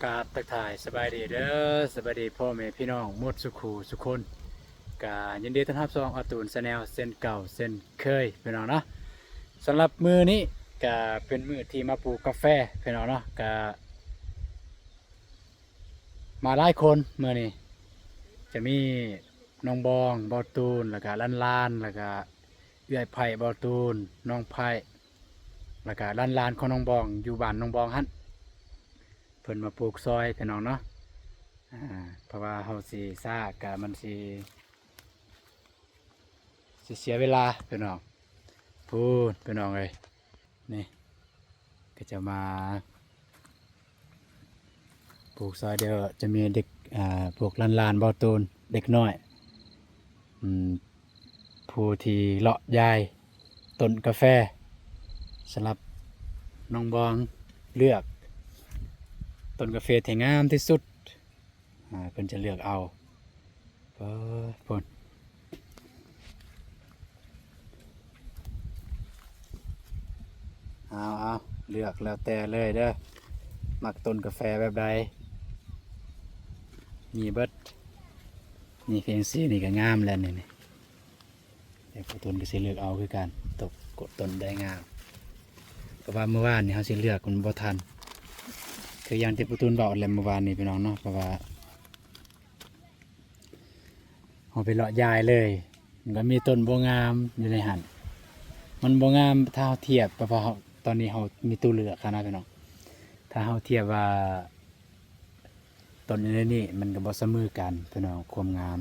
ກາບທັກທາຍສະບາຍດີເດີ ສະບາຍດີພໍ່ແມ່ພີ່ນ້ອງໝົດສູ່ຄູ່ສູ່ຄົນ. ກະຍິນດີຕ້ອນຮັບຊ່ອງອາຕູນແຊນແນວເຊັ່ນເກົ່າເຊັ່ນເຄີຍພີ່ນ້ອງເນາະ. ສຳລັບມື້ນີ້ກະເປັນມື້ທີ່ມາປູກກາແຟພີ່ນ້ອງເນາະ. ກະມາຫຼາຍຄົນມື້ນີ້ ຈະມີນ້ອງບອງ ບ່າວຕູນ ແລ້ວກະຫຼານໆ ແລ້ວກະເອື້ອຍໄພ້ ບ່າວຕູນ ນ້ອງໄພ້ ແລ້ວກະຫຼານໆ ຂອງນ້ອງບອງ ຢູ່ບ້ານນ້ອງບອງຫັ້ນ ເພິ່ນມາປູກຊ່ອຍພີ່ນ້ອງເນາະ. ອາ ເພາະວ່າເຮົາຊິຊ້າກະມັນຊິ ຊິເສຍເວລາພີ່ນ້ອງ. ພຸ້ນພີ່ນ້ອງເອີຍ ນີ້ກະຈະມາປູກຊ່ອຍ. ດຽວຈະມີເດັກ ອາ ພວກຫຼານໆ ບ່າວຕູນ ເດັກນ້ອຍ ອືມ ຜູ້ທີ່ເລາະຢາຍຕົ້ນກາແຟ. ສຳລັບນ້ອງບອງເລືອກຕົ້ນກາແຟທີ່ງາມທີ່ສຸດ ອາ ເພິ່ນຈະເລືອກເອົາ. ເອີ ພຸ້ນ ເອົາໆ ເລືອກແລ້ວແຕ່ເລີຍເດີ ມັກຕົ້ນກາແຟແບບໃດ ມີເບິດ. ນີ້ ເພງສີນີ້ກະງາມແລ້ວນີ້ ນີ້ ດຽວປູຕຸນກະຊິເລືອກເອົາຄືກັນ ຕົກກົດຕົ້ນໃດງາມ. ເພາະວ່າມື້ວານນີ້ເຮົາຊິເລືອກມັນບໍ່ທັນ ຄືຢ່າງທີ່ປູຕຸນເວົ້າແຫຼະມື້ວານນີ້ພີ່ນ້ອງເນາະ. ເພາະວ່າເຮົາໄປເລາະຢາຍເລີຍ ມັນກະມີຕົ້ນບໍ່ງາມຢູ່ໃນຫັ້ນ ມັນບໍ່ງາມຖ້າເຮົາທຽບ ເພາະວ່າເຮົາ ຕອນນີ້ເຮົາມີຕົວເລືອກຫັ້ນນະພີ່ນ້ອງ. ຖ້າເຮົາທຽບວ່າ ຕົ້ນອັນນີ້ມັນກະບໍ່ສະເໝີກັນພີ່ນ້ອງ ຄວາມງາມ.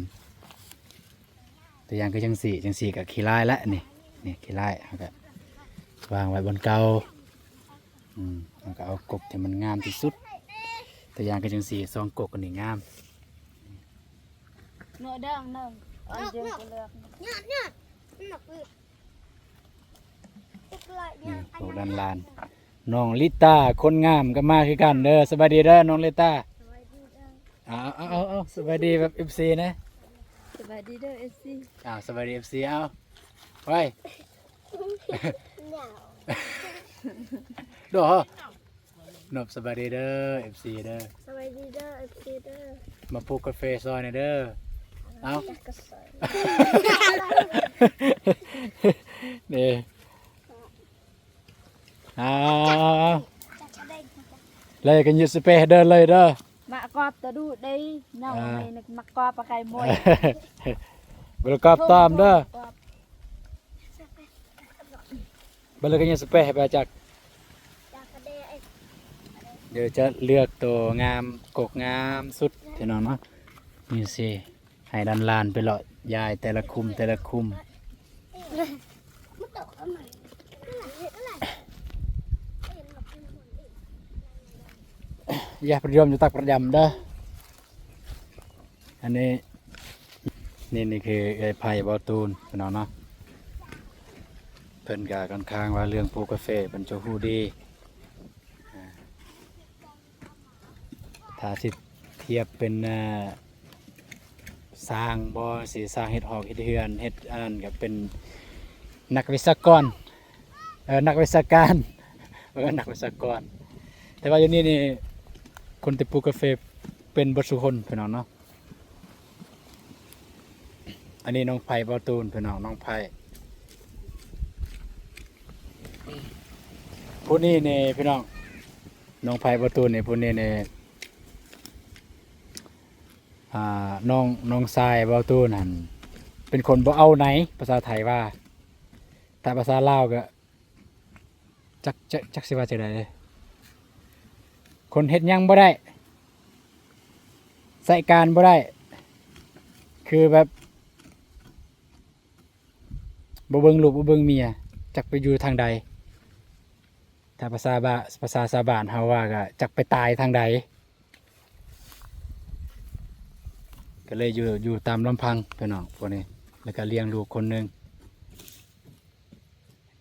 ຕົວຢ່າງຄືຈັ່ງຊີ້ ຈັ່ງຊີ້ກະຂີ້ລ້າຍລະນີ້ ນີ້ຂີ້ລ້າຍ ເຮົາກະວາງໄວ້ບ່ອນເກົ່າ. ອືມ ເຮົາກະເອົາກົກທີ່ມັນງາມທີ່ສຸດ. ຕົວຢ່າງຄືຈັ່ງຊີ້ ສອງກົກອັນນີ້ງາມ. ເນາະ ເດີ ເນາະ ອັນດຽວກະເລືອກ ຍອດ ຍອດ ນີ້ ພວກຫຼານໆ ນ້ອງລິຕາ ຄົນງາມກະມາຄືກັນເດີ. ສະບາຍດີເດີ ນ້ອງລິຕາ. ສະບາຍດີເດີ. ເອົາ ເອົາ ເອົາ ເອົາ ສະບາຍດີແບບເອັຟຊີນະ. ສະບາຍດີເດີເອັຟຊີ. ເອົາ ສະບາຍດີເອັຟຊີ ເອົາ ໄປ ໂດ ນອບ ສະບາຍດີເດີ ເອັຟຊີເດີ. ສະບາຍດີເດີ ເອັຟຊີເດີ. ມາປູກກາແຟຊ່ອຍແດ່ເດີ. ເອົາ ນີ້ ເອົາ ເອົາ ເອົາ ເລີຍກະຍືດສະເປເດີ ເລີຍເດີ. ມາກອບຕະດຸເດ ນ້ອງ ອາ ມາກອບປາໄຂ່ມົຍ ບໍ່ໄດ້ກອບຕອມເດີ. ເບິ່ງແລ້ວກະຍັງສະເປໃຫ້ປາຈັກ ດຽວຈະເລືອກໂຕງາມ ກົກງາມສຸດພີ່ນ້ອງເນາະ. ນີ້ຊິໃຫ້ຫຼານໆ ໄປເລາະຢາຍແຕ່ລະຄຸ້ມ ແຕ່ລະຄຸ້ມ. ຢ່າປະຍອມຢູ່ຕັກປະຢຳເດີ. ອັນນີ້ ນີ້ ນີ້ຄືເອື້ອຍໄພ ເບົາຕູນ ພີ່ນ້ອງເນາະ. ເພິ່ນກະຂ້ອນຂ້າງວ່າເລື່ອງປູກກາເຟເພິ່ນຈະຮູ້ດີ. ຖ້າຊິທຽບເປັນ ເອີ ຊ່າງບໍ່ ຊິຊ່າງເຮັດຫອກເຮັດເຮືອນ ເຮັດອັນນັ້ນກະເປັນນັກວິຊາກອນ ເອີ ນັກວິຊາການ ເອີ ນັກວິຊາກອນ. ແຕ່ວ່າຢູ່ນີ້ນີ້ ຄົນທີ່ປູກກາເຟເປັນເບິດສູ່ຄົນ ພີ່ນ້ອງເນາະ. ອັນນີ້ນ້ອງໄພ ເບົາຕູນ ພີ່ນ້ອງ ນ້ອງໄພ. ຜູ້ນີ້ນີ້ພີ່ນ້ອງ ນ້ອງໄພ ເບົາຕູນນີ້ ຜູ້ນີ້ນີ້ ອ່າ ນ້ອງ ນ້ອງຊາຍ ເບົາຕູນຫັ້ນ ເປັນຄົນບໍ່ເອົາໃນ ພາສາໄທວ່າ ຖ້າພາສາລາວກະ ຈັກ ຈັກ ຈັກຊິວ່າຈັ່ງໃດເດ ຄົນເຮັດຫຍັງບໍ່ໄດ້ ໃຊ້ການບໍ່ໄດ້ ຄືແບບບໍ່ເບິ່ງລູກບໍ່ເບິ່ງເມຍ ຈັກໄປຢູ່ທາງໃດ. ຖ້າພາສາບ້ານ ພາສາຊາວບ້ານເຮົາວ່າກະຈັກໄປຕາຍທາງໃດ. ກະເລີຍຢູ່ ຢູ່ຕາມລຳພັງພີ່ນ້ອງ ພວກນີ້ ແລ້ວກະລ້ຽງລູກຄົນໜຶ່ງ.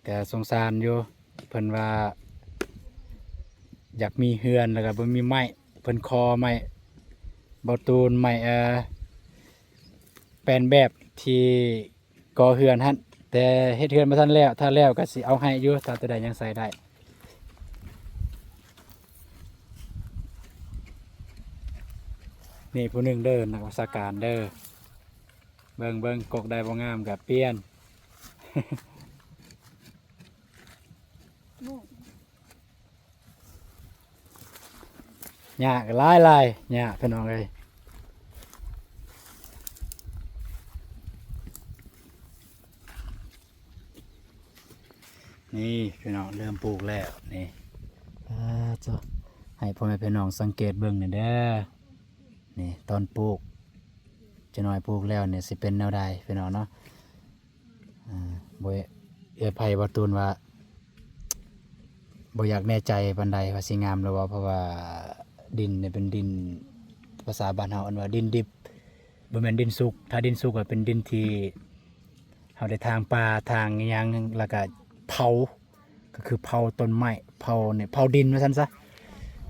ກະສົງສານຢູ່ ເພິ່ນວ່າຢາກມີເຮືອນ ແລ້ວກະບໍ່ມີໄມ້ ເພິ່ນຂໍໄມ້ ເບົາຕູນ ໄມ້ ເອີ ແປນແບບທີ່ກໍ່ເຮືອນຫັ້ນ ແຕ່ເຮັດເຮືອນບໍ່ທັນແລ້ວ ຖ້າແລ້ວກະຊິເອົາໃຫ້ຢູ່ ຖ້າໂຕໃດຍັງໃຊ້ໄດ້. ນີ້ຜູ້ໜຶ່ງເດີ ນັກວິຊາການເດີ. ເບິ່ງ ເບິ່ງ ກົກໃດບໍ່ງາມກະປ່ຽນ. ຫຍ້າກໍຫຼາຍໆ ຫຍ້າ ພີ່ນ້ອງເອີຍ. ນີ້ພີ່ນ້ອງ ເລີ່ມປູກແລ້ວນີ້. ອາ ໂທ້ ໃຫ້ພໍ່ແມ່ພີ່ນ້ອງສັງເກດເບິ່ງແດ່ເດີ. ນີ້ຕອນປູກ ຈະໜ້ອຍປູກແລ້ວນີ້ຊິເປັນແນວໃດພີ່ນ້ອງເນາະ. ອາ ບໍ່ ເອື້ອຍໄພບໍ່ຕູນວ່າ ບໍ່ຢາກແນ່ໃຈປານໃດວ່າຊິງາມຫຼືບໍ່ ເພາະວ່າດິນນີ້ເປັນດິນ ພາສາບ້ານເຮົາເອີ້ນວ່າດິນດິບ ບໍ່ແມ່ນດິນສຸກ. ຖ້າດິນສຸກກໍເປັນດິນທີ່ເຮົາໄດ້ຖາງປ່າ ຖາງອີ່ຫຍັງ ແລ້ວກໍເຜົາ ກໍຄືເຜົາຕົ້ນໄມ້ ເຜົານີ້ ເຜົາດິນວ່າຊັ້ນຊະ.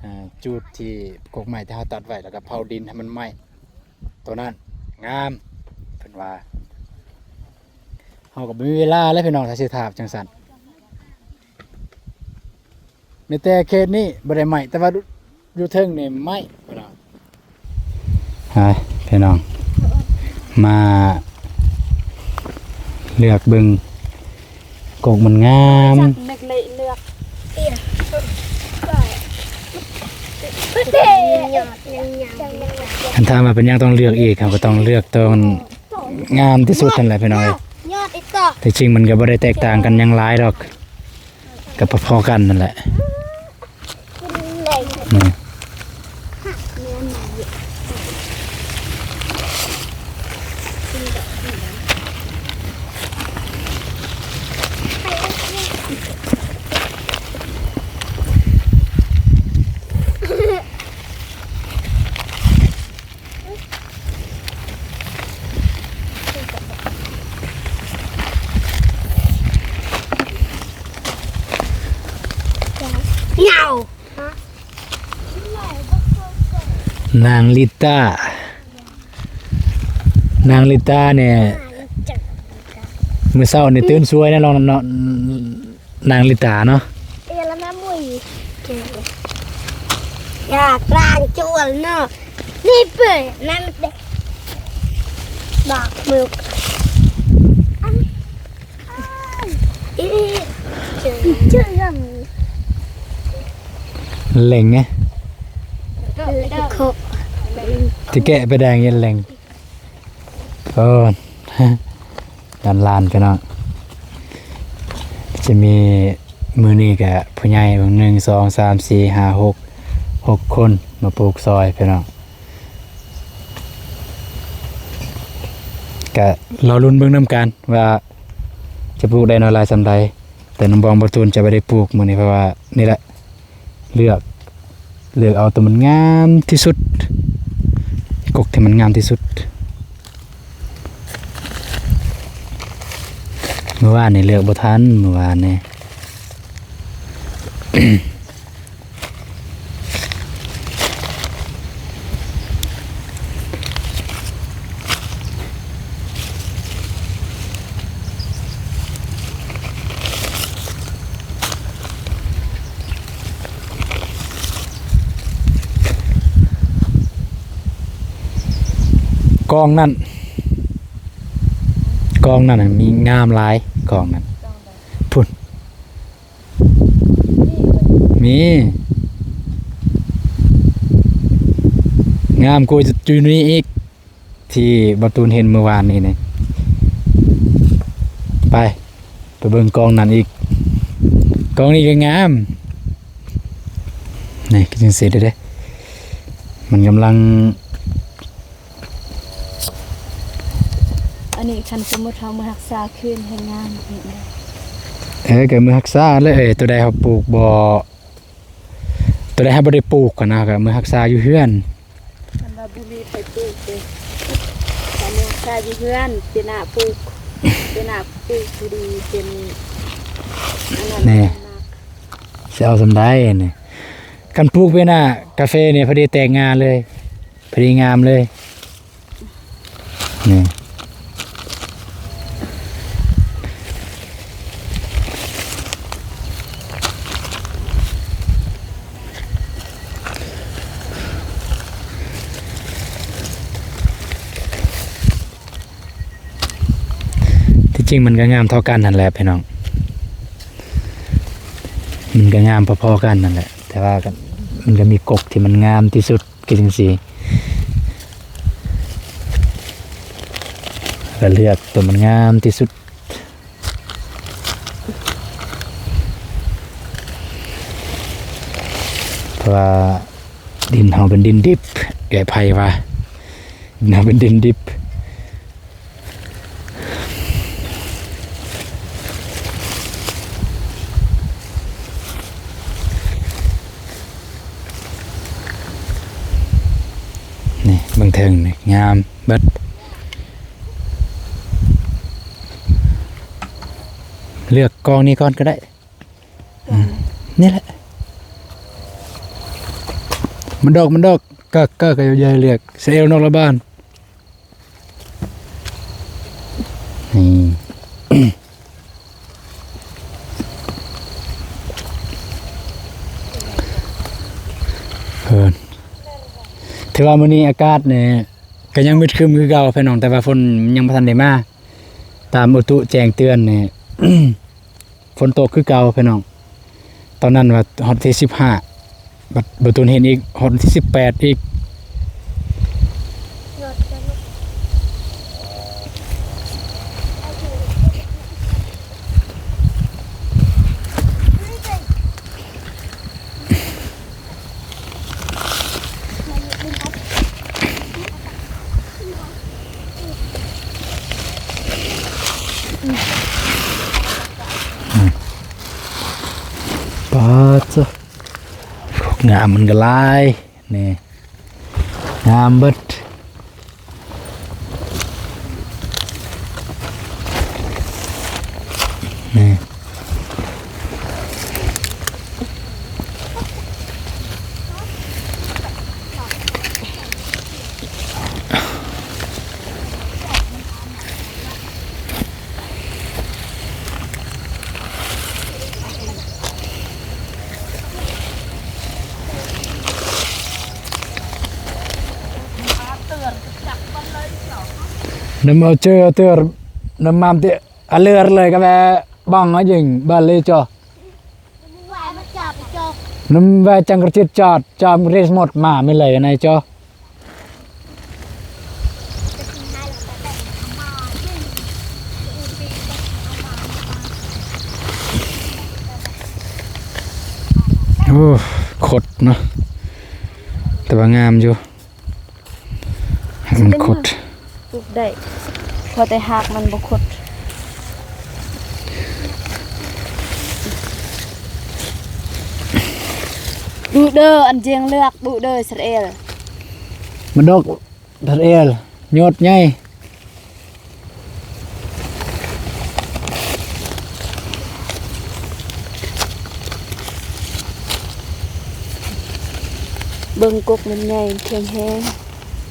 ອາ ຈູດທີ່ກົກໄມ້ທີ່ເຮົາຕັດໄວ້ ແລ້ວກໍເຜົາດິນໃຫ້ມັນໄໝ້ ໂຕນັ້ນງາມ ເພິ່ນວ່າ. ເຮົາກໍບໍ່ມີເວລາແລ້ວພີ່ນ້ອງ ຖ້າຊິຖາບຈັ່ງຊັ້ນ. ມີແຕ່ເຂດນີ້ບໍ່ໄດ້ໄໝ້ ແຕ່ວ່າຢູ່ເທິງນີ້ໄໝ້ພີ່ນ້ອງ. ໄປພີ່ນ້ອງ ມາເລືອກເບິ່ງ ກົກມັນງາມ. ຄັນຖາມວ່າເປັນຫຍັງຕ້ອງເລືອກອີກ ເຮົາກໍຕ້ອງເລືອກຕ້ອງງາມທີ່ສຸດຫັ້ນແຫຼະພີ່ນ້ອງເອີຍ. ແທ້ຈິງມັນກໍບໍ່ໄດ້ແຕກຕ່າງກັນຫຍັງຫຼາຍດອກ ກໍພໍໆກັນນັ້ນແຫຼະ. ນາງລິຕາ ນາງລິຕານີ້ ມື້ເຊົ້ານີ້ຕື່ນສວຍນະ ນ້ອງ ນ້ອງ ນາງລິຕາເນາະ. ຢາກລ້າງຈວນເນາະ ນີ້ເປີດນັ້ນເດ້ ບອກມື ເຫຼັງໄງ ທີ່ແກະໄປແດງເຢັນເຫຼັງ. ໂອ້ ຫຼານໆ ພີ່ນ້ອງ ຈະມີ ມື້ນີ້ກະຜູ້ໃຫຍ່ເບິ່ງ ໜຶ່ງ ສອງ ສາມ ສີ່ ຫ້າ ຫົກ ຫົກຄົນມາປູກຊ່ອຍພີ່ນ້ອງ. ກະລໍລຸ້ນເບິ່ງນຳກັນວ່າຈະປູກໄດ້ໜ້ອຍຫຼາຍສ່ຳໃດ ແຕ່ນ້ອງບອງ ບໍ່ຕູນຈະບໍ່ໄດ້ປູກມື້ນີ້ ເພາະວ່ານີ້ແຫຼະ ເລືອກ ເລືອກເອົາຕົວມັນງາມທີ່ສຸດ ກົກທີ່ມັນງາມທີ່ສຸດ. ມື້ວານນີ້ເລືອກບໍ່ທັນ ມື້ວານນີ້. ກອງນັ້ນ ກອງນັ້ນນະ ມີງາມຫຼາຍ ກອງນັ້ນ ພຸ້ນ ມີ ງາມກວ່າຢູ່ນີ້ອີກ ທີ່ບໍ່ຕູນເຫັນມື້ວານນີ້ນີ້. ໄປ ໄປເບິ່ງກອງນັ້ນອີກ ກອງນີ້ກໍງາມ. ນີ້ຄືຈັ່ງຊີ້ເດ້ ມັນກຳລັງ ອັນນີ້ຄັນສົມມຸດເຮົາມາຮັກສາຄືນແຮງງານນີ້ນະ. ເອີ ກໍມາຮັກສາແຫຼະ ເອີ ຕົວໃດເຮົາປູກບໍ່ ຕົວໃດເຮົາບໍ່ໄດ້ປູກຫັ້ນນະ ກໍມາຮັກສາຢູ່ເຮືອນ. ຄັນວ່າບໍ່ມີໃຜປູກເດ້ ກໍມາຮັກສາຢູ່ເຮືອນ ປີໜ້າປູກ ປີໜ້າປູກພໍດີເປັນອັນນັ້ນ ແນ່ ຊິເອົາສ່ຳໃດນີ້. ຄັນປູກເວນາກາເຟນີ້ ພໍດີແຕກງ່າເລີຍ ພໍດີງາມເລີຍ ນີ້. ເ ງມັນກໍງາມເທົ່າກັນຫັ້ນແຫຼະພີ່ນ້ອງ ມັນກໍງາມພໍໆກັນຫັ້ນແຫຼະ ແຕ່ວ່າກໍ ມັນກໍມີກົກທີ່ມັນງາມທີ່ສຸດ ຄືຈັ່ງຊີ້ ກໍເລືອກຕົວມັນງາມທີ່ສຸດ ເພາະວ່າດິນເຮົາເປັນດິນດິບ ເອື້ອຍໄພວ່າ ດິນເຮົາເປັນດິນດິບ. ນີ້ເບິ່ງເທິງນີ້ງາມເບິດ ເລືອກກອງນີ້ກ່ອນກໍໄດ້ ອືມ ນີ້ແຫຼະ ມັນດອກ ມັນດອກ ກະ ກະ ກະ ຢ່າເລືອກ ສະເອວນອກລະບານ. ນີ້ ເອີ ຖືວ່າມື້ນີ້ອາກາດນີ້ກໍຍັງມືດຄຶ້ມຄືເກົ່າພີ່ນ້ອງ ແຕ່ວ່າຝົນຍັງບໍ່ທັນໄດ້ມາ ຕາມອຸຕຸແຈ້ງເຕືອນນີ້ ຝົນຕົກຄືເກົ່າພີ່ນ້ອງ ຕອນນັ້ນວ່າຮອດທີສິບຫ້າ ບັດ ບັດໂດນເຫັນອີກ ຮອດທີສິບແປດອີກ. ປາດ ງາມມັນກໍຫຼາຍ ນີ້ ງາມເບິດ ນີ້. ນຳເອົາເຈີເຕີ ນຳມາມເຕ ອາເລືອດເລີຍກະແວະບັງອາຍິງບາເລຈໍ ນຳແວະຈັງກະຈິດຈອດຈອມເຣສໝົດມາມີເລີຍນາຍຈໍ. ໂອ້ ຄົດເນາະ ແຕ່ວ່າງາມຢູ່. ໃຫ້ມັນຄົດ ປູກໄດ້ ພໍແຕ່ຮາກມັນບໍ່ຄົດ. ດຸເດີ ອັນຈຽງເລືອກ ດຸເດີ ສະເອລ ມັນດົກ ສະເອລ ຍອດໃຫຍ່. ເບິ່ງກົກມັນໃຫຍ່ແຂງແຮງ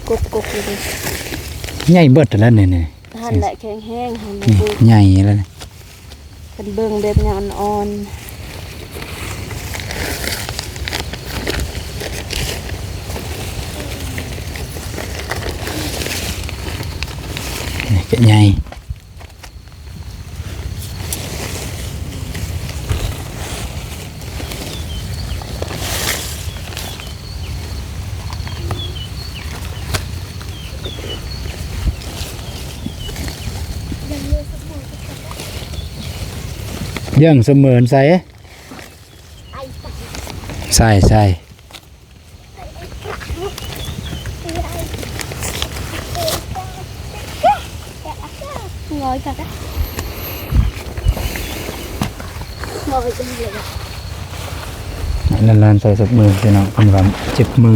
ກົກ ກົກຢູ່ເດ້ ໃຫຍ່ເບິດແລ້ວນີ້ ຫັ້ນແຫຼະແຂງແຮງ ຫັ້ນແຫຼະ ນີ້ ໃຫຍ່ແລ້ວນີ້ ຄັນເບິ່ງແບບຍັງອ່ອນໆ ນີ້ກະໃຫຍ່. ເລື່ອງສະເໝີນໃສ ໃສ່ ໃສ່. ຫຼານໆໃສ່ສັກມືພີ່ນ້ອງ ເພິ່ນວ່າເຈັບມື.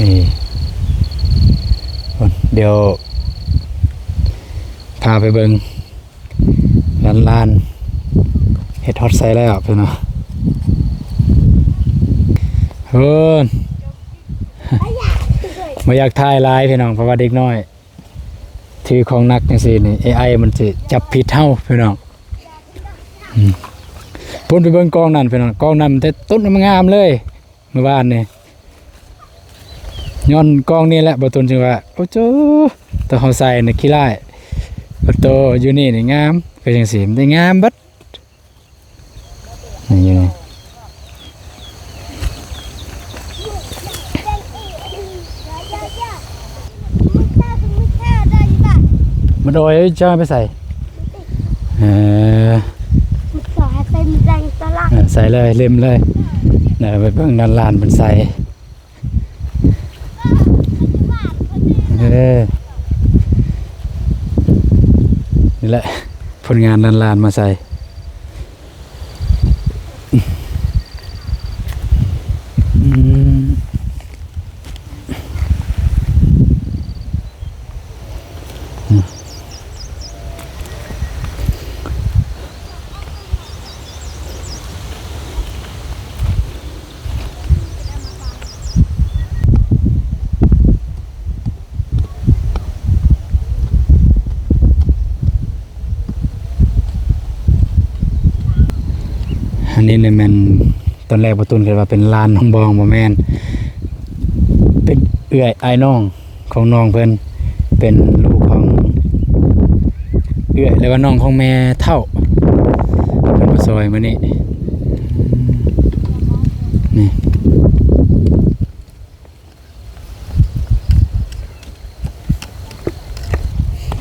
ນີ້ ດຽວພາໄປເບິ່ງ ຫຼານໆ ເຮັດຮອດໃສແລ້ວພີ່ນ້ອງ. ໂອ້ ບໍ່ຢາກຖ່າຍຫຼາຍພີ່ນ້ອງ ເພາະວ່າເດັກນ້ອຍ ຖືຂອງໜັກຈັ່ງຊີ້ນີ້ ເອໄອມັນຊິຈັບຜິດເຮົາພີ່ນ້ອງ. ອືມ ພຸ້ນໄປເບິ່ງກອງນັ້ນພີ່ນ້ອງ ກອງນັ້ນແຕ່ຕົ້ນງາມໆ ເລີຍ ມື້ວານນີ້ ຍ້ອນກອງນີ້ແຫຼະ ບໍ່ຕຸນຈຶ່ງວ່າ ໂອ້ໂຈ ໂຕເຮົາໃສ່ນີ້ຂີ້ລ້າຍ ໂຕຢູ່ນີ້ນີ້ງາມ ຄືຈັ່ງຊີ້ ມັນໄດ້ງາມເບິດ. ນີ້ຢູ່ນີ້ ມາໂດຍຈະໄປໃສ່ ເອີ ໃສ່ເລີຍ ເລັມເລີຍ ໄປເບິ່ງດ້ານຫຼານເພິ່ນໃສ່. ເອີ ນີ້ແຫຼະ ຜົນງານຫຼານໆ ມາໃສ່. ອັນນີ້ນີ້ແມ່ນ ຕອນແລກບໍ່ຕຸນຄິດວ່າເປັນຫຼານນ້ອງບອງ ບໍ່ແມ່ນ ເປັນເອື້ອຍອ້າຍນ້ອງ ຂອງນ້ອງເພິ່ນ ເປັນລູກຂອງເອື້ອຍ ຫຼືວ່ານ້ອງຂອງແມ່ເຖົ້າ ເພິ່ນມາຊ່ອຍມື້ນີ້ ນີ້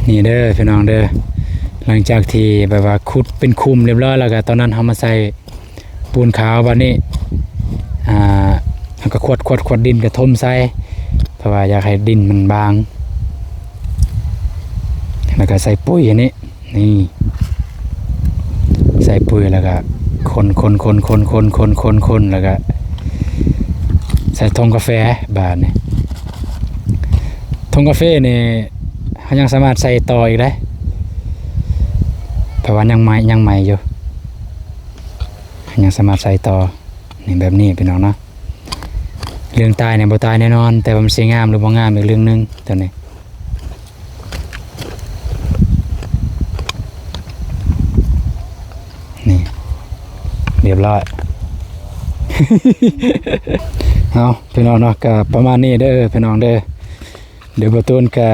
ນີ້ເດີພີ່ນ້ອງເດີ ຫຼັງຈາກທີ່ແບບວ່າຂຸດເປັນຂຸມຮຽບຮ້ອຍແລ້ວ ກະຕອນນັ້ນເຮົາມາໃສ່ ປູນຂາວ ບາດນີ້ ອ່າ ເຮົາກະຂວດ ຂວດ ຂວດດິນກະຖົມໃສ່ ເພາະວ່າຢາກໃຫ້ດິນມັນບາງ ແລ້ວກະໃສ່ປຸ໋ຍອັນນີ້ ນີ້ ໃສ່ປຸ໋ຍແລ້ວກະຂົນໆໆໆໆໆ ແລ້ວກະໃສ່ຖົງກາແຟ ບາດນີ້ ຖົງກາເຟນີ້ ເຮົາຍັງສາມາດໃສ່ຕໍ່ອີກໄດ້ ເພາະວ່າຍັງໃໝ່ ຍັງໃໝ່ຢູ່ ຍັງສາມາດໃສ່ຕໍ່ ນີ້ ແບບນີ້ພີ່ນ້ອງເນາະ. ເລື່ອງຕາຍນີ້ບໍ່ຕາຍແນ່ນອນ ແຕ່ວ່າມັນຊິງາມຫຼືບໍ່ງາມອີກເລື່ອງໜຶ່ງ ຕອນນີ້ ນີ້ ຮຽບຮ້ອຍ ເອົາ ພີ່ນ້ອງເນາະ ກະປະມານນີ້ເດີພີ່ນ້ອງເດີ ດຽວບໍ່ຕູນກະ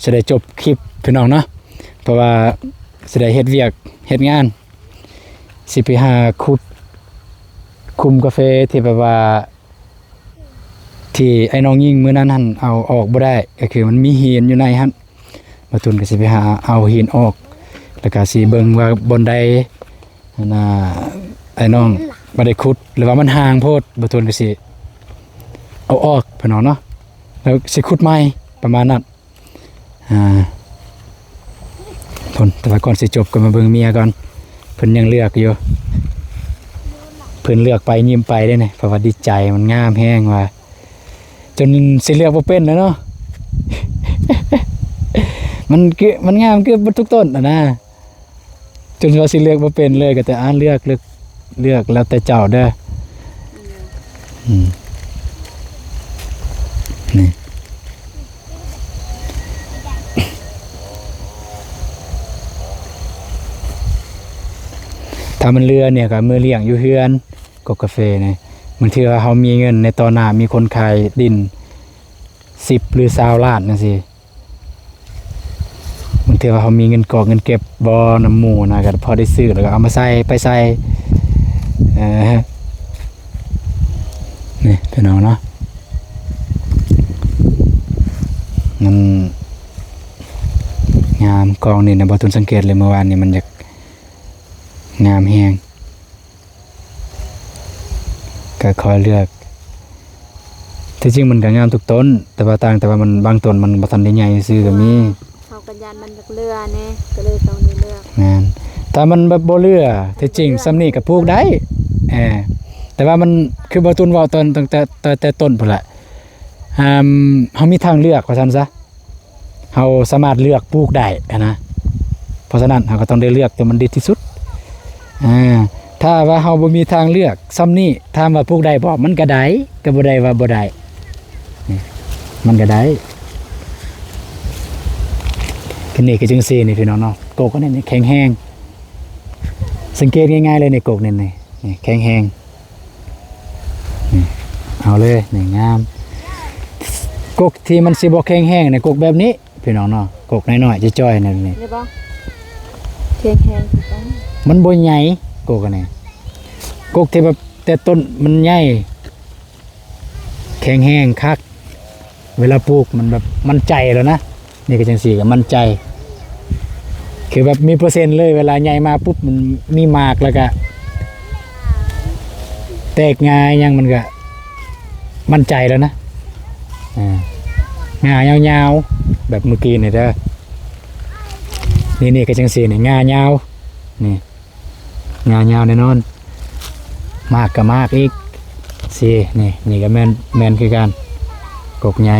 ຊິໄດ້ຈົບຄລິບພີ່ນ້ອງເນາະ ເພາະວ່າຊິໄດ້ເຮັດວຽກເຮັດງານ ຊິໄປຫາຂຸດຂຸມກາເຟທີ່ແບບວ່າ ທີ່ໄອ້ນ້ອງຍິງມື້ນັ້ນຫັ້ນເອົາອອກບໍ່ໄດ້ ກະຄືມັນມີຫີນຢູ່ໃນຫັ້ນ ບ່າວຕຸນກະຊິໄປຫາເອົາຫີນອອກ ແລ້ວກະຊິເບິ່ງວ່າບ່ອນໃດ ອັນນ່າ ໄອ້ນ້ອງບໍ່ໄດ້ຂຸດ ຫຼືວ່າມັນຫ່າງໂພດ ບ່າວຕຸນກະຊິເອົາອອກພີ່ນ້ອງເນາະ ແລ້ວຊິຂຸດໃໝ່ ປະມານນັ້ນ. ອ່າ ພຸ້ນ ແຕ່ວ່າກ່ອນຊິຈົບກໍມາເບິ່ງເມຍກ່ອນ ເພິ່ນຍັງເລືອກຢູ່ ເພິ່ນເລືອກໄປຍິ້ມໄປເດ້ນີ້ ເພາະວ່າດີໃຈ ມັນງາມແຮງວ່າ ຈົນຊິເລືອກບໍ່ເປັນແລ້ວເນາະ ມັນຄື ມັນງາມເກືອບເບິດທຸກຕົ້ນຫັ້ນນະ. ຈົນວ່າຊິເລືອກບໍ່ເປັນເລີຍ ກໍແຕ່ ອ່າ ເລືອກ ເລືອກ ເລືອກແລ້ວແຕ່ເຈົ້າເດີ. ອືມ ນີ້ ຖ້າມັນເຫຼືອນີ້ກໍເອົາມາລ້ຽງຢູ່ເຮືອນ ກົກກາເຟນີ້ ບາງເທື່ອເຮົາມີເງິນໃນຕໍ່ໜ້າ ມີຄົນຂາຍດິນສິບ ຫຼື ຊາວລ້ານຈັ່ງຊີ້ ບາງເທື່ອວ່າເຮົາມີເງິນກອກເງິນເກັບບໍ່ນຳໝູ່ນະ ກໍພໍໄດ້ຊື້ ແລ້ວກໍເອົາມາໃສ່ ໄປໃສ່ ເອີ ນີ້ພີ່ນ້ອງເນາະ ມັນງາມ ກອງນີ້ນະ ບ່າວຕຸນສັງເກດເລີຍ ມື້ວານນີ້ມັນຢາກງາມແຮງ. ກໍຄ່ອຍເລືອກ ທີ່ຈິງມັນກໍງາມທຸກຕົ້ນ ແຕ່ວ່າຕ່າງແຕ່ວ່າມັນ ບາງຕົ້ນມັນບໍ່ທັນໄດ້ໃຫຍ່ຊື່ກໍມີ ເຮົາກໍຢ້ານມັນຢາກເຫຼືອແດ່ ກໍເລີຍຕ້ອງໄດ້ເລືອກ. ແມ່ນ ຖ້າມັນແບບບໍ່ເຫຼືອ ທີ່ຈິງສ່ຳນີ້ກໍປູກໄດ້ ເອີ ແຕ່ວ່າມັນ ຄືບ່າວຕຸນເວົ້າຕອນ ຕັ້ງແຕ່ ແຕ່ ແຕ່ຕົ້ນພຸ້ນແຫຼະ ອ່າ ເຮົາມີທາງເລືອກວ່າຊັ້ນຊະ ເຮົາສາມາດເລືອກປູກໄດ້ຫັ້ນນະ. ເພາະສະນັ້ນເຮົາກໍຕ້ອງໄດ້ເລືອກຕົວມັນດີທີ່ສຸດ. ອ່າ ຖ້າວ່າເຮົາບໍ່ມີທາງເລືອກຊ່ຳນີ້ ຖາມວ່າປູກໄດ້ບໍ່? ມັນກໍໄດ້ ກໍບໍ່ໄດ້ວ່າບໍ່ໄດ້ ນີ້ ມັນກໍໄດ້. ອັນນີ້ກໍຈັ່ງຊີ້ນີ້ພີ່ນ້ອງເນາະ ກົກອັນນີ້ນີ້ແຂງແຮງ. ສັງເກດງ່າຍໆເລີຍນີ້ ກົກນີ້ນີ້ ນີ້ແຂງແຮງ. ນີ້ ເອົາເລີຍ ນີ້ງາມ. ກົກທີ່ມັນຊິບໍ່ແຂງແຮງນີ້ ກົກແບບນີ້ພີ່ນ້ອງເນາະ ກົກນ້ອຍໆ ຈ່ອຍໆ ນີ້ ນີ້ ນີ້ບໍ່ແຂງແຮງຄືກັນ. ມັນບໍ່ໃຫຍ່ ກົກອັນນີ້ ກົກທີ່ແບບແຕ່ຕົ້ນມັນໃຫຍ່ ແຂງແຮງຄັກ ເວລາປູກມັນແບບໝັ້ນໃຈແລ້ວນະ. ນີ້ກໍຈັ່ງຊີ້ກໍໝັ້ນໃຈ ຄືແບບມີເປີເຊັນເລີຍ ເວລາໃຫຍ່ມາປຸບ ມັນມີໝາກ ແລ້ວກໍແຕກງ່າຫຍັງ ມັນກໍໝັ້ນໃຈແລ້ວນະ. ອ່າ ງ່າຍາວໆ ແບບມື້ກີ້ນີ້ເດີ. ນີ້ໆ ກໍຈັ່ງຊີ້ນີ້ ງ່າຍາວ ນີ້ ງາຍາວແນ່ນອນ ໝາກກໍໝາກອີກ. ຊີ້ ນີ້ ນີ້ກໍແມ່ນ ແມ່ນຄືກັນ ກົກໃຫຍ່.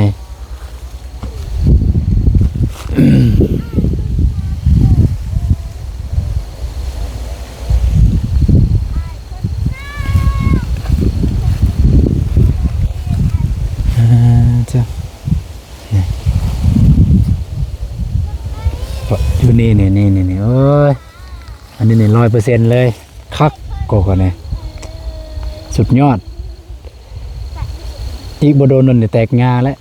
ອ່າ ເຈົ້າ ນີ້ ຢູ່ນີ້ ນີ້ ນີ້ ນີ້ ໂອ້ຍ ອັນນີ້ນີ້ ຮ້ອຍເປີເຊັນເລີຍ ຄັກ ກົກອັນນີ້ ສຸດຍອດ. ອີກບໍ່ດົນໂດນນີ້ແຕກງ່າແລ້ວ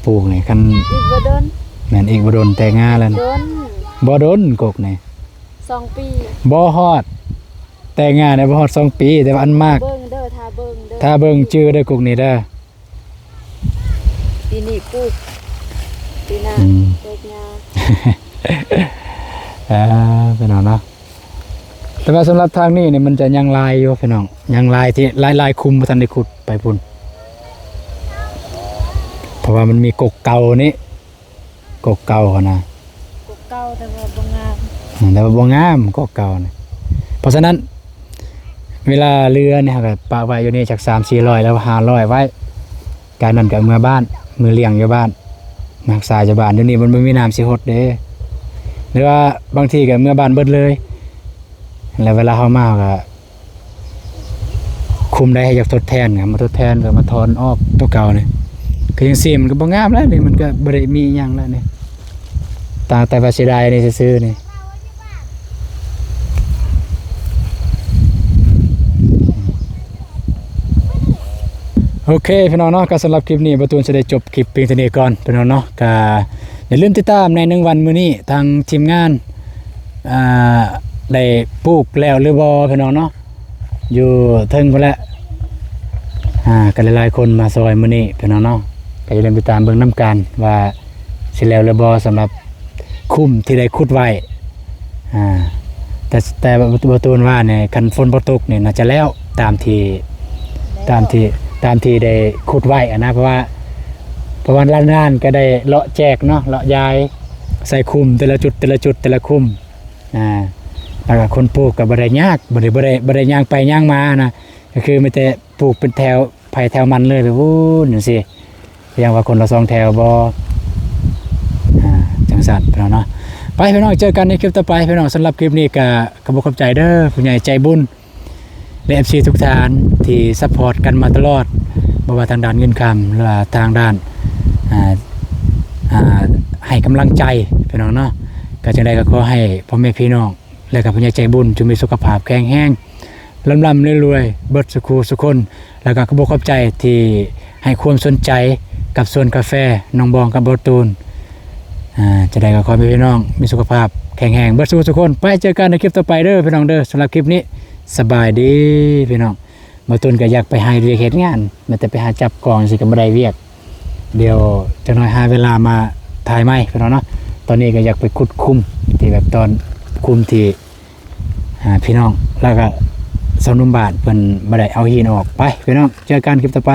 ປູກນີ້ ຄັນ ອີກບໍ່ດົນ ແມ່ນ ອີກບໍ່ດົນແຕກງ່າແລ້ວ ບໍ່ດົນ ບໍ່ດົນ ກົກນີ້ ສອງປີ ບໍ່ຮອດ ແຕກງ່າໄດ້ບໍ່ຮອດສອງປີ ແຕ່ວ່າອັນໝາກ ເບິ່ງເດີ ຖ້າເບິ່ງເດີ ຖ້າເບິ່ງຈື່ເດີ ກົກນີ້ເດີ. ປີນີ້ປູກ ປີໜ້າ ອືມ ເຮັດນາ. ເອີ ພີ່ນ້ອງເນາະ ແຕ່ວ່າສຳລັບທາງນີ້ນີ້ ມັນຈະຍັງຫຼາຍຢູ່ພີ່ນ້ອງ ຍັງຫຼາຍທີ່ ຫຼາຍໆ ຄຸ້ມບໍ່ທັນໄດ້ຂຸດໄປພຸ້ນ ເພາະວ່າມັນມີກົກເກົ່ານີ້ ກົກເກົ່າຫັ້ນນະ ກົກເກົ່າ ແຕ່ວ່າບໍ່ງາມ ແຕ່ວ່າບໍ່ງາມ ກົກເກົ່ານະ. ເພາະສະນັ້ນ ເວລາເຫຼືອນີ້ ເຮົາກໍປະໄວ້ຢູ່ນີ້ຈັກສາມສີ່ຮ້ອຍ ຫຼືວ່າຫ້າຮ້ອຍໄວ້ ການນັ້ນກໍເມືອບ້ານ ມືລ້ຽງຢູ່ບ້ານ ຮັກສາຢູ່ບ້ານ. ດຽວນີ້ມັນບໍ່ມີນ້ຳຊິຫົດເດ້ ຫຼືວ່າບາງທີກໍເມືອບ້ານເບິດເລີຍ ແລ້ວເວລາເຮົາມາ ເຮົາກໍ ຄຸ້ມໄດ້ ໃຫ້ຢາກທົດແທນ ເອົາມາທົດແທນ ກໍມາຖອນອອກຕົວເກົ່ານີ້ ຄືຈັ່ງຊີ້ມັນກໍບໍ່ງາມແລ້ວນີ້ ມັນກໍບໍ່ໄດ້ມີອີ່ຫຍັງແລ້ວນີ້ ຕ່າງແຕ່ວ່າເສຍດາຍນີ້ຊື່ໆນີ້. ໂອເຄ ພີ່ນ້ອງເນາະ ກໍສຳລັບຄລິບນີ້ ບ່າວຕູນຊິໄດ້ຈົບຄລິບພຽງເທົ່ານີ້ກ່ອນ ພີ່ນ້ອງເນາະ ກໍຢ່າລືມຕິດຕາມໃນໜຶ່ງວັນມື້ນີ້ ທາງທີມງານ ອ່າ ໄດ້ປູກແລ້ວຫຼືບໍ່ ພີ່ນ້ອງເນາະ ຢູ່ເທິງພຸ້ນແຫຼະ ອ່າ ກໍຫຼາຍໆຄົນມາຊ່ອຍມື້ນີ້ ພີ່ນ້ອງເນາະ ກໍຢ່າລືມຕິດຕາມເບິ່ງນຳກັນວ່າຊິແລ້ວຫຼືບໍ່ ສຳລັບຄຸ້ມທີ່ໄດ້ຂຸດໄວ້ ອ່າ ແຕ່ ແຕ່ວ່າ ວ່າ ວ່າຕູນວ່ານີ້ ຄັນຝົນບໍ່ຕົກນີ້ ໜ້າຈະແລ້ວຕາມທີ່ ຕາມທີ່ ຕາມທີ່ໄດ້ຂຸດໄວ້ຫັ້ນນະ ເພາະວ່າ ເພາະວ່າລ້ານໆກໍໄດ້ເລາະແຈກເນາະ ເລາະຢາຍໃສ່ຄຸ້ມ ແຕ່ລະຈຸດ ແຕ່ລະຈຸດ ແຕ່ລະຄຸ້ມ ອ່າ ແລ້ວກໍຄົນປູກກໍບໍ່ໄດ້ຍາກ ບໍ່ໄດ້ ບໍ່ໄດ້ ບໍ່ໄດ້ຍ່າງໄປຍ່າງມານະ ກໍຄືມີແຕ່ປູກເປັນແຖວໃຜແຖວມັນເລີຍ ໄປວຸ້ນຈັ່ງຊີ້ ຢ່າງວ່າຄົນລະສອງແຖວບໍ່ ອ່າ ຈັ່ງຊັ້ນພີ່ນ້ອງເນາະ. ໄປພີ່ນ້ອງ ເຈີກັນໃນຄລິບຕໍ່ໄປພີ່ນ້ອງ. ສຳລັບຄລິບນີ້ກໍຂອບອົກຂອບໃຈເດີ ຜູ້ໃຫຍ່ໃຈບຸນ ແລະ ເອັຟຊີທຸກທ່ານທີ່ຊັບພອດກັນມາຕະຫຼອດ ບໍ່ວ່າທາງດ້ານເງິນຄຳ ຫຼືວ່າທາງດ້ານ ອ່າ ອ່າ ໃຫ້ກຳລັງໃຈພີ່ນ້ອງເນາະ. ກໍຈັ່ງໃດກໍຂໍໃຫ້ພໍ່ແມ່ພີ່ນ້ອງ ແລະ ກໍຜູ້ໃຫຍ່ໃຈບຸນຈົ່ງມີສຸຂະພາບແຂງແຮງ ລ່ຳໆລວຍໆ ເບິດສູ່ຄູ່ສູ່ຄົນ ແລ້ວກໍຂອບອົກຂອບໃຈທີ່ໃຫ້ຄວາມສົນໃຈກັບສວນກາແຟນ້ອງບອງກັບບ່າວຕູນ. ອ່າ ຈັ່ງໃດກໍຂໍໃຫ້ພີ່ນ້ອງມີສຸຂະພາບແຂງແຮງເບິດສູ່ຄູ່ສູ່ຄົນ. ໄປເຈີກັນໃນຄລິບຕໍ່ໄປເດີພີ່ນ້ອງເດີ. ສຳລັບຄລິບນີ້ ສະບາຍດີພີ່ນ້ອງ. ບ່າວຕູນກໍຢາກໄປຫາເຮັດວຽກເຮັດງານ ແມ້ແຕ່ໄປຫາຈັບກອງຈັ່ງຊີ້ກໍບໍ່ໄດ້ວຽກ. ດຽວຈັກໜ້ອຍຫາເວລາມາຖ່າຍໃໝ່ພີ່ນ້ອງເນາະ. ຕອນນີ້ກໍຢາກໄປຂຸດຄຸ້ມທີ່ແບບຕອນຄຸ້ມທີ່ ອ່າ ພີ່ນ້ອງ ແລ້ວກໍຊາວໜຸ່ມບ້ານເພິ່ນບໍ່ໄດ້ເອົາຫີນອອກ. ໄປພີ່ນ້ອງ ເຈີກັນຄລິບຕໍ່ໄປ.